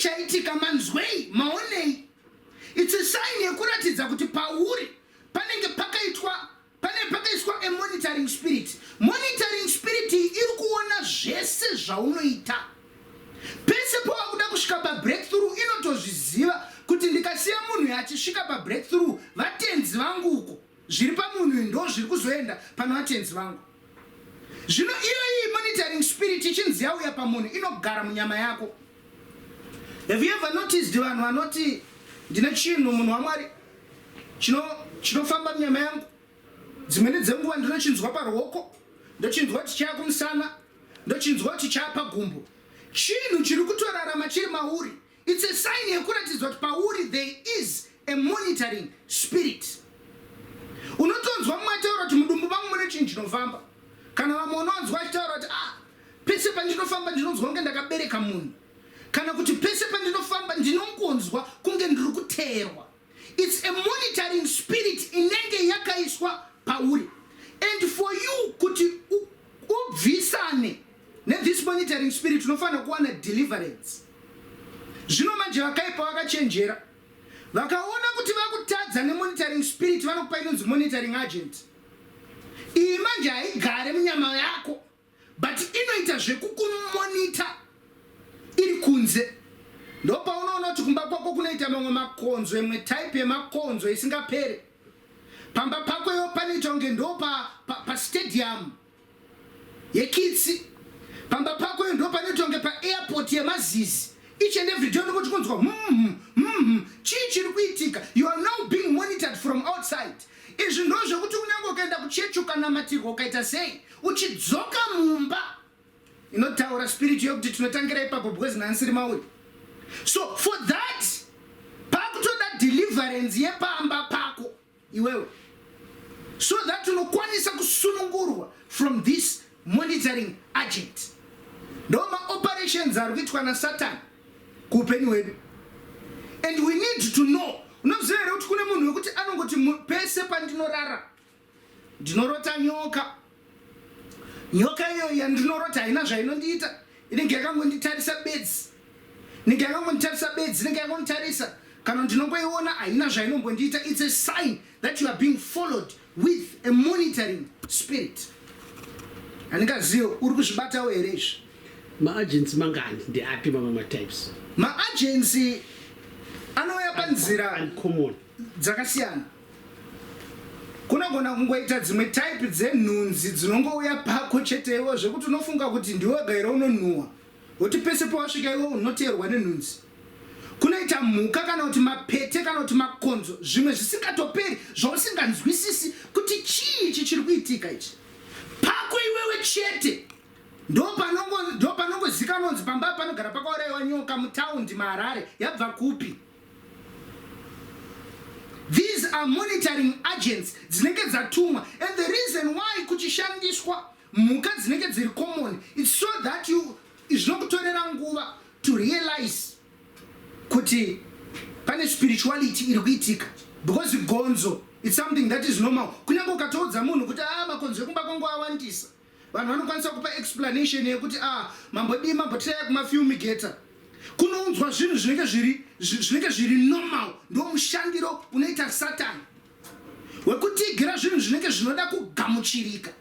Chaitika? Manzwei? Maonei? It's a sign yekuratidza kuti pauri panenge pakaitwa, pane pakaiswa a monitoring spirit. Monitoring spirit iyi iri kuona zvese zvaunoita. Pese pawakuda kusvika pabreakthrough, inotozviziva kuti ndikasiya munhu achisvika pabreakthrough, vatenzi vangu uko, zviri pamunhu uyu ndo zviri kuzoenda pana vatenzi vangu. Zvino iyo iyi monitoring spirit ichinzi yauya pamunhu, inogara munyama yako. Have you ever noticed vanhu vanoti, "Ndine chinhu, munhu waMwari, chinofamba munyama yangu. Dzimweni dzenguva ndinochinzwa paruoko, ndochinzwa kuti chaya kumusana, ndochinzwa kuti chaya pagumbo"? Chinhu chiri kutorarama chiri mauri. It's a sign yekuratidza kuti pauri there is a monitoring spirit. Unotonzwa mumwe ataura kuti, "Mudumbu mangu mune chinhu chinofamba," kana vamwe unonzwa achitaura kuti, "Ah, pese pandinofamba ndinonzwa kunge ndakabereka munhu," kana kuti, "Pese pandinofamba ndinongonzwa kunge ndiri kuteerwa." It's a monitoring spirit inenge yakaiswa pauri, and for you kuti ubvisane nethis monitoring spirit, unofanira kuwana deliverance. Zvino manje vakaipa vakachenjera, vakaona kuti vakutadza nemonitoring spirit, vanokupa inonzi monitoring agent. Iyi manje haigare munyama yako, but inoita zvekukumonita iri kunze. Ndopaunoona kuti kumba kwako kunoita mamwe makonzo, imwe type yemakonzo isingapere. Pamba pako iwo panoita kunge ndo pastadium yekitsi. Pamba pako iyo ndo panoita kunge paairport yemazizi. Each and every day unenge uchikunzwa Chii chiri kuitika? You are now being monitored from outside. Izvi ndo zvekuti kunyange ukaenda kuchechi, ukanamatirwa, ukaita sei, uchidzoka mumba, inotaura spirit yokuti tinotangira ipapo, because nhasi mauri. So for that pakutoda deliverance yepamba pako iwewe, so that unokwanisa kusunungurwa from this monitoring agent. Ndo maoperations ari kuitwa naSatani kuupenyu hwedu, and we need to know. Unoziva here kuti kune munhu wekuti anongoti, "Pese pandinorara ndinorota nyoka. Nyoka iyoyo yandinorota haina zvainondiita, inenge yakangonditarisa bedzi, inenge yakangonditarisa bedzi, inenge yakangonditarisa. Kana ndinongoiona, haina zvainombondiita." It's a sign that you are being followed with a monitoring spirit. Handingazive uri kuzvibatawo here izvi. Maagents mangani? Ndeapi mamwe matypes? Maagents anouya panzira uncommon dzakasiyana. Kunogona kungoita dzimwe type dzenhunzi dzinongouya pako chetewo, zvekuti unofunga kuti ndiwega here unonhuhwa, woti pese pawasvika iwe unoteerwa nenhunzi. Kunoita mhuka kana kuti mapete kana kuti makonzo, zvimwe zvisingatoperi, zvausinganzwisisi kuti chii ichi chiri kuitika ichi pako iwewe chete. Ndo panongozikanwa kunzi pamba panogara pakaurayiwa nyoka mutaundi maHarare. Yabva kupi? These are monitoring agents dzinenge dzatumwa, and the reason why kuchishandiswa mhuka dzinenge dziri common, it's so that you zvinokutorera nguva to realize kuti pane spirituality iri kuitika, because gonzo, it's something that is normal. Kunyange ukatoudza munhu kuti, "A ah, makonzo ekumba kwangu awandisa," vanhu vanokwanisa kupa explanation yekuti, "A ah, mambodii, mambotiraya kumafumigator." Kunounzwa zvinhu zvinenge zviri normal. Ndo mushandiro unoita Satani wekutigira zvinhu zvinenge zvinoda kugamuchirika.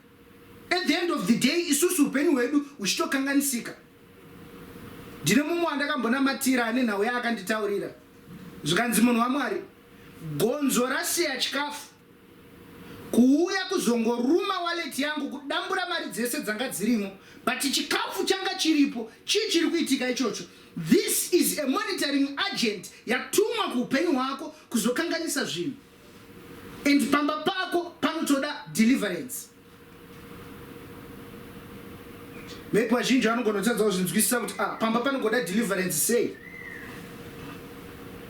At the end of the day, isusu upenyu hwedu huchitokanganisika. Ndine mumwe wandakambonamatira ane nhau yaakanditaurira, zvikanzi, "Munhu waMwari, gonzo rasiya chikafu kuuya kuzongoruma wallet yangu, kudambura mari dzese dzanga dzirimo, but chikafu changa chiripo. Chii chiri kuitika ichocho?" This is a monitoring agent yatumwa kuupenyu hwako kuzokanganisa zvinhu, and pamba pako panotoda deliverance. Maybe vazhinji vanogona kutadza kuzvinzwisisa kuti, ah, pamba panogoda deliverance sei?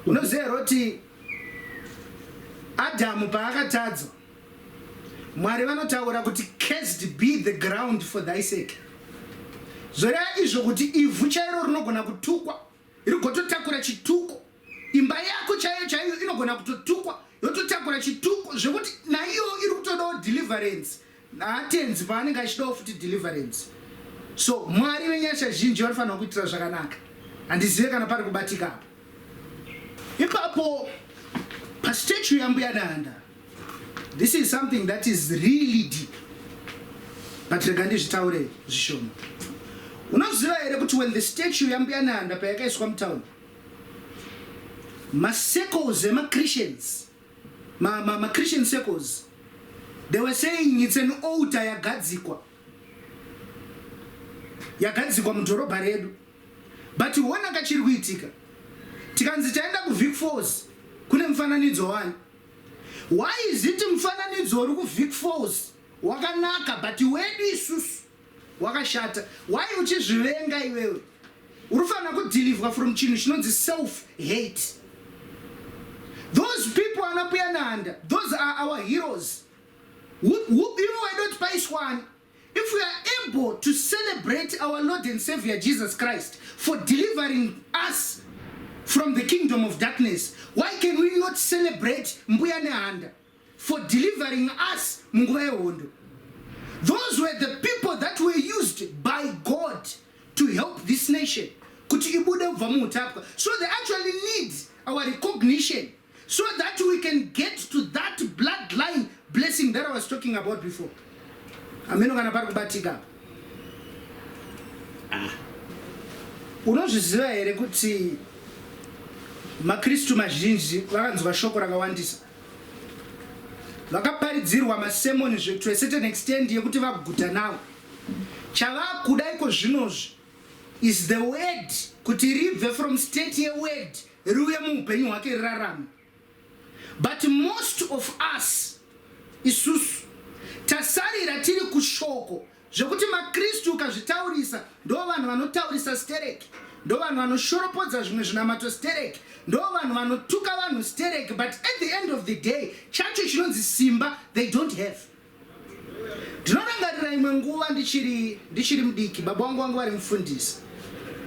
Unoziva here kuti Adhamu paakatadza, Mwari vanotaura kuti, "Cursed be the ground for thy sake"? Zvoreva izvo kuti ivhu chairo rinogona kutukwa, rigototakura chituko. Imba yako chaiyo chaiyo inogona kutotukwa, yototakura chituko, zvekuti naiyo iri kutodawo deliverance, naatenzi paanenge achidawo futi deliverance. So Mwari venyasha zhinji vanofanira kuitira zvakanaka. Handizive kana pari kubatika apa. Ipapo pastatue yaMbuya Nehanda, this is something that is really deep, but rega ndizvitaure zvishoma. Unoziva here kuti when the statue yaMbuya Nehanda payakaiswa mutown, macircles emachristians, machristian ma, ma circles, they were saying it's an altar yagadzikwa yagadzikwa mudhorobha redu. But hona kachiri kuitika, tikanzi taenda kuVic Falls kune mufananidzo wani. Why is it mufananidzo uri kuVic Falls wakanaka but wedu isusu wakashata? Why uchizvivenga iwewe? Uri kufanira kudeliverwa from chinhu chinonzi self hate. Those people, ana Mbuya Nehanda, those are our heroes. Ivo waida kuti paiswani? If we are able to celebrate our Lord and Savior Jesus Christ for delivering us from the kingdom of darkness, why can we not celebrate Mbuya Nehanda for delivering us munguva yehondo? Those were the people that were used by God to help this nation kuti ibude kubva muutapwa. So they actually need our recognition so that we can get to that bloodline blessing that I was talking about before. Ameno kana pari kubatika. Ah. Unozviziva here kuti makristu mazhinji vakanzwa shoko rakawandisa, vakaparidzirwa masermon to a certain extent yekuti vaguta nawo? Chavakuda iko zvinozvi is the word kuti ribve from state yeword riuye muupenyu hwake, rirarame. But most of us isusu tasarira tiri kushoko, zvekuti makristu ukazvitaurisa, ndo vanhu vanotaurisa stereki, ndo vanhu vanoshoropodza zvimwe zvinamato stereki, ndo vanhu vanotuka vanhu stereki, but at the end of the day chacho chinonzi simba they don't have. Ndinorangarira imwe nguva ndichiri mudiki, baba vangu vangu vari mufundisi,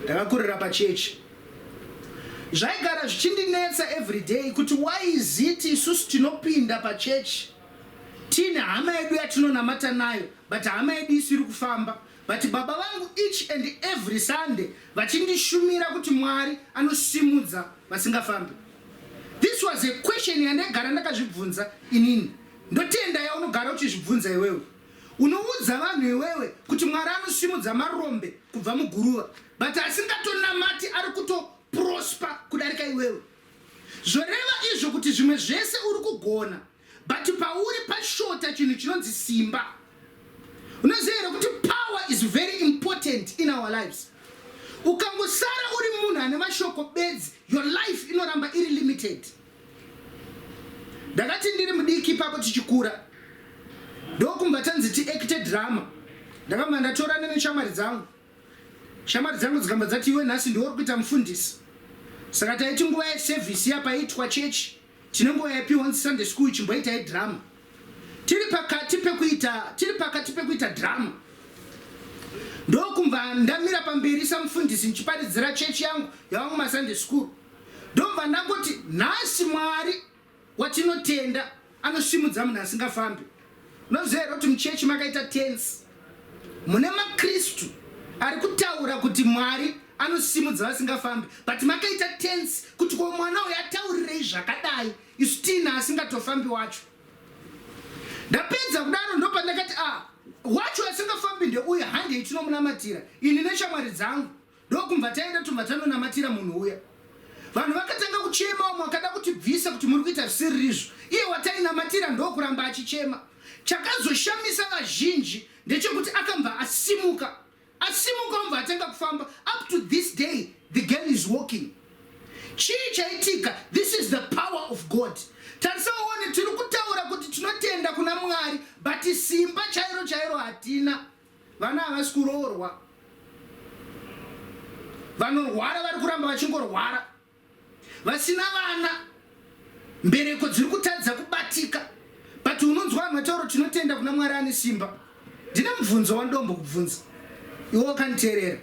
ndakakurira pachechi. Zvaigara zvichindinetsa every day kuti why is it isusu tinopinda pachechi tiine hama yedu yatinonamata nayo, but hama yedu isiri kufamba, but baba vangu each and every Sunday vachindishumira kuti Mwari anosimudza vasingafambi? This was a question yandaigara ndakazvibvunza inini. Ndotenda yaunogara uchizvibvunza iwewe. Unoudza vanhu iwewe kuti Mwari anosimudza marombe kubva muguruva, but asingatonamati ari kutoprosper kudarika iwewe. Zvoreva izvo kuti zvimwe zvese uri kugona, but pauri pashota chinhu chinonzi simba. Unoziva here kuti power is very important in our lives? Ukangosara uri munhu ane mashoko bedzi, your life inoramba iri limited. Ndakati ndiri mudiki ipapo tichikura, ndokumva tanzi tiacte drama. Ndakabva ndatorana neshamwari dzangu. Shamwari dzangu dzikamba dzati, "Iwe nhasi ndiwe uri kuita mufundisi." Saka taiti nguva yeservice yapaiitwa chechi, tine nguva yapiwa nzi Sunday school, chimboitai drama. Tiri pakati pekuita drama, ndokumva ndamira pamberi samufundisi ndichiparidzira chechi yangu yavamwe masunday school. Ndobva ndangoti, "Nhasi Mwari watinotenda anosimudza munhu asingafambi." Unoziva here kuti muchechi makaita tense, mune makristu ari kutaura kuti Mwari anosimudza vasingafambi, but makaita tense kuti ko mwana uyu ataurirei zvakadai, isu tiina asingatofambi wacho? Ndapedza kudaro, ndopandakati, "A ah, wacho asingafambi ndeuyu, handei tinomunamatira." Ini neshamwari dzangu ndokumva taenda, tobva tanonamatira munhu uya. Vanhu vakatanga kuchema, vamwe vakada kutibvisa kuti muri kuita zvisiririzvo. Iye watainamatira ndokuramba achichema. Chakazoshamisa vazhinji ndechekuti akambva asimuka. Asimuka, umva atanga kufamba. Up to this day the girl is walking. Chii chaitika? This is the power of God. Tarisaone, tiri kutaura kuti tinotenda kuna Mwari, but simba chairo chairo hatina. Vana havasi kuroorwa, vanorwara vari kuramba vachingorwara, vasina vana mbereko dziri kutadza kubatika, but unonzwa vanhu vataura, "Tinotenda kuna Mwari ane simba." Ndine mubvunzo wandombo kubvunza iwe wakanditeerera.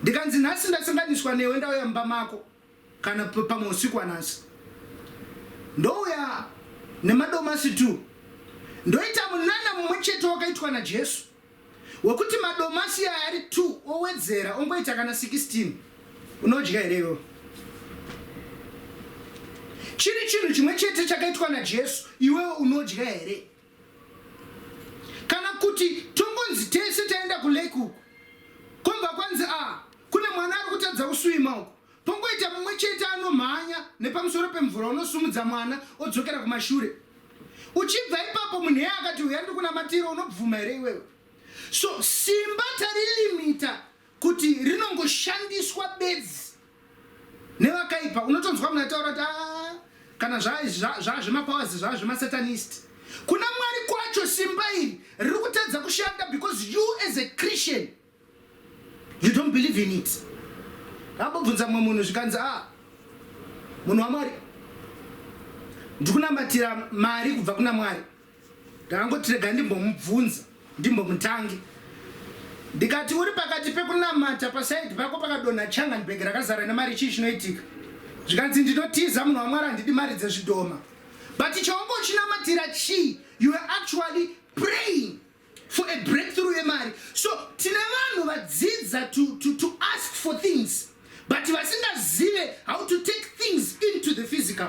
Ndikanzi nhasi ndasanganiswa newe, ndauya mumba mako kana pamwe usiku wanhasi, ndouya nemadomasi 2, ndoita munana mumwe chete wakaitwa naJesu wekuti madomasi aya ari 2 owedzera ongoita kana 16. Unodya here iwewe? Chiri chinhu chimwe chete chakaitwa naJesu, iwewe unodya here? Kana kuti tongonzi tese taenda kulake uku, kwobva kwanzi a ah, kune mwana ari kutadza kuswima uku, pongoita mumwe chete anomhanya nepamusoro pemvura unosumudza mwana odzokera kumashure. Uchibva ipapo munhu iye akati uya ndikunamatira, unobvuma here iwewe? So simba tarilimita kuti rinongoshandiswa bedzi nevakaipa. Unotonzwa munhu ataura kuti ah, kana zvazvemapowers zvazvemasatanist. Kuna Mwari kwacho simba iri riri kutadza kushanda because you as a Christian you don't believe in it. Ndambobvunza mumwe munhu zvikanzi a ah, munhu waMwari, ndikunamatira mari kubva kuna Mwari. Ndakangoti rega ndimbomubvunza ndimbomutange. Ndikati uri pakati pekunamata pasaidi pako pakadonha changanbag rakazara nemari chii chinoitika? Zvikanzi ndinotiza munhu waMwari handidi mari dzezvidhoma. But chaunga uchinamatira chii? You were actually praying for a breakthrough yemari. So tine vanhu vadzidza to ask for things but vasingazive how to take things into the physical.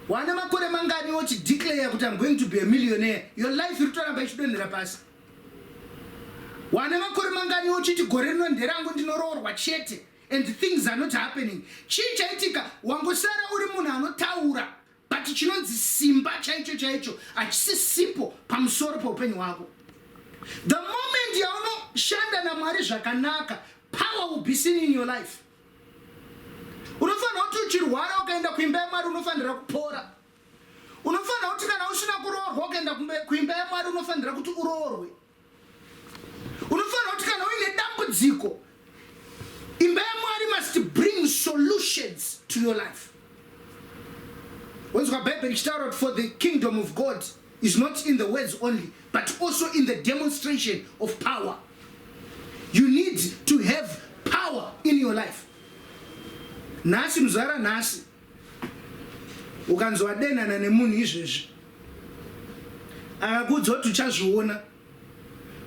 Wane makore mangani uchideclare kuti I'm going to be a millionaire, your life iri kutoramba ichidonhera pasi. Wane makore mangani uchiti gore rino nderangu ndinoroorwa chete and things are not happening. Chii chaitika? Wangosara uri munhu anotaura but chinonzi simba chaicho chaicho hachisisipo pamusoro peupenyu hwako. The moment yaunoshanda naMwari zvakanaka, power will be seen in your life. Unofanira kuti uchirwara ukaenda kuimba yaMwari unofanira kupora. Unofanira kuti kana usina kuroorwa ukaenda kuimba yaMwari unofanira kuti uroorwe. Unofanira kuti kana uine dambudziko, imba yaMwari must bring solutions to your life. Wonzwa Bhaibheri ichitaura kuti for the kingdom of God is not in the words only but also in the demonstration of power. You need to have power in your life. Nhasi muzvara nhasi ukanzi wadenhana nemunhu izvezvi akakuudza kuti uchazviona,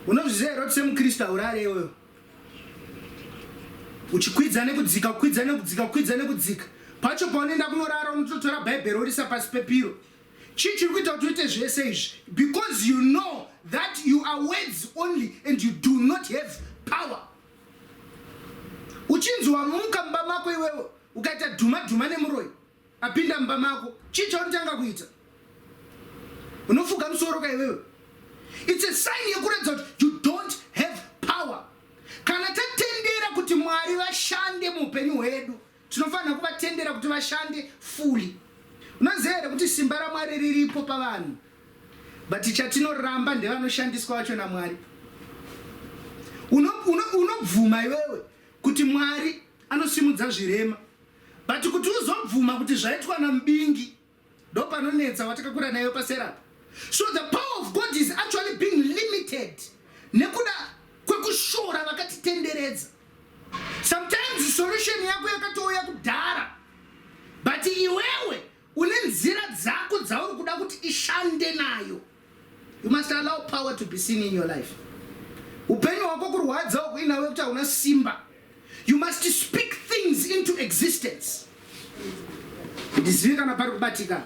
unozviziva here kuti semuKristu haurare iwewe uchikwidza nekudzika, kukwidza nekudzika, kukwidza nekudzika. Pacho paunoenda kunorara unototora Bhaibheri orisa pasi pepiro. Chii chiri kuita kuti uite zvese izvi? Because you know that you are words only and you do not have power. Uchinzi wamuka mumba mako iwewe ukaita dhuma dhuma nemuroyi apinda mumba mako, chii chaunotanga kuita? Unofuga musoro ka iwewe. It's a sign yekuratidza kuti you don't have power. Kana tatendera kuti Mwari vashande muupenyu hwedu, tinofanira kuvatendera kuti vashande fully. Unoziva here kuti simba raMwari riripo pavanhu, but chatinoramba ndevanoshandiswa vacho naMwari. Unobvuma iwewe kuti Mwari anosimudza zvirema, but kuti uzobvuma kuti zvaitwa naMubingi, ndo panonetsa watakakura nayo paserapa. So the power of God is actually being limited nekuda kwekushora vakatitenderedza. Sometimes solution yako yakatouya kudhara, but iwewe une nzira dzako dzauri kuda kuti ishande nayo. You must allow power to be seen in your life. Upenyu hwako kurwadza uku inawe kuti hauna simba. You must speak things into existence. Ndizive kana pari kubatika.